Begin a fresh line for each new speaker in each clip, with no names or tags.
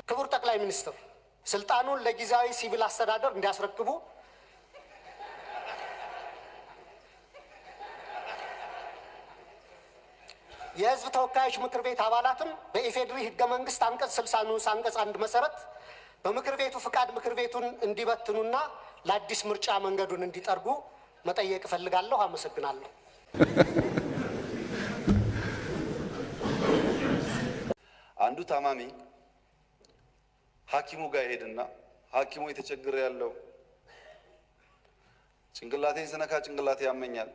ክቡር ጠቅላይ ሚኒስትር ስልጣኑን ለጊዜያዊ ሲቪል አስተዳደር እንዲያስረክቡ የሕዝብ ተወካዮች ምክር ቤት አባላትም በኢፌዴሪ ሕገ መንግስት አንቀጽ 60 ንዑስ አንቀጽ 1 መሰረት በምክር ቤቱ ፍቃድ ምክር ቤቱን እንዲበትኑና ለአዲስ ምርጫ መንገዱን እንዲጠርጉ መጠየቅ እፈልጋለሁ። አመሰግናለሁ።
አንዱ ታማሚ ሐኪሙ ጋር ይሄድና ሐኪሙ የተቸገረ ያለው ጭንቅላቴን ስነካ ጭንቅላቴ ያመኛል፣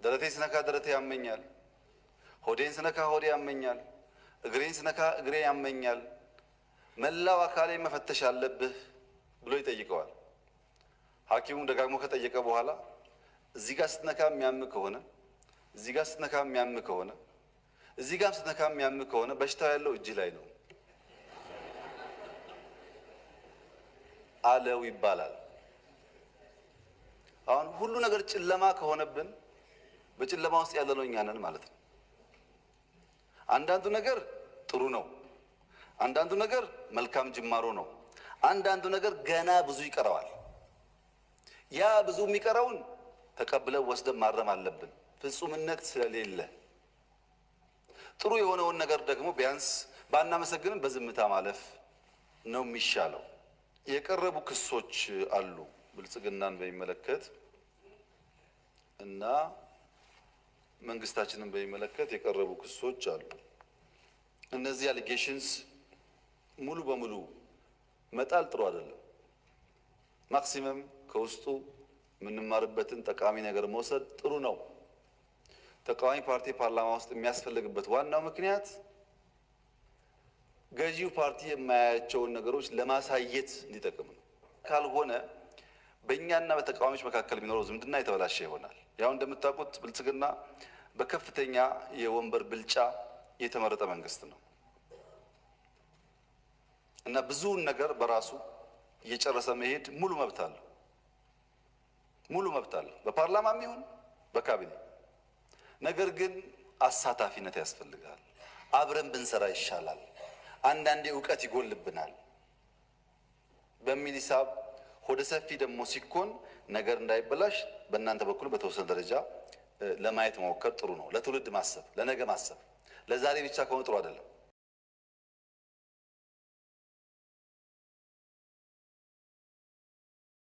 ደረቴን ስነካ ደረቴ ያመኛል፣ ሆዴን ስነካ ሆዴ ያመኛል፣ እግሬን ስነካ እግሬ ያመኛል፣ መላው አካሌ መፈተሽ አለብህ ብሎ ይጠይቀዋል። ሐኪሙ ደጋግሞ ከጠየቀ በኋላ እዚህ ጋር ስትነካ የሚያም ከሆነ፣ እዚህ ጋር ስትነካ የሚያም ከሆነ፣ እዚህ ጋር ስትነካ የሚያም ከሆነ በሽታው ያለው እጅ ላይ ነው አለው ይባላል። አሁን ሁሉ ነገር ጨለማ ከሆነብን በጨለማ ውስጥ ያለነው እኛ ነን ማለት ነው። አንዳንዱ ነገር ጥሩ ነው፣ አንዳንዱ ነገር መልካም ጅማሮ ነው፣ አንዳንዱ ነገር ገና ብዙ ይቀረዋል። ያ ብዙ የሚቀረውን ተቀብለን ወስደን ማረም አለብን፣ ፍጹምነት ስለሌለ። ጥሩ የሆነውን ነገር ደግሞ ቢያንስ ባናመሰግንም በዝምታ ማለፍ ነው የሚሻለው። የቀረቡ ክሶች አሉ ብልጽግናን በሚመለከት እና መንግስታችንን በሚመለከት የቀረቡ ክሶች አሉ። እነዚህ allegations ሙሉ በሙሉ መጣል ጥሩ አይደለም። Maximum ከውስጡ የምንማርበትን ጠቃሚ ነገር መውሰድ ጥሩ ነው። ተቃዋሚ ፓርቲ ፓርላማ ውስጥ የሚያስፈልግበት ዋናው ምክንያት ገዢው ፓርቲ የማያያቸውን ነገሮች ለማሳየት እንዲጠቅም ነው። ካልሆነ በእኛና በተቃዋሚዎች መካከል የሚኖረው ዝምድና የተበላሸ ይሆናል። ያው እንደምታውቁት ብልጽግና በከፍተኛ የወንበር ብልጫ የተመረጠ መንግስት ነው እና ብዙውን ነገር በራሱ እየጨረሰ መሄድ ሙሉ መብት አለው። ሙሉ መብት አለው፣ በፓርላማም ይሁን በካቢኔ። ነገር ግን አሳታፊነት ያስፈልጋል። አብረን ብንሰራ ይሻላል፣ አንዳንዴ እውቀት ይጎልብናል በሚል ሂሳብ ሆደ ሰፊ ደግሞ ሲኮን ነገር እንዳይበላሽ በእናንተ በኩል በተወሰነ ደረጃ ለማየት መሞከር ጥሩ ነው። ለትውልድ ማሰብ፣ ለነገ ማሰብ፣ ለዛሬ ብቻ ከሆነ ጥሩ አይደለም።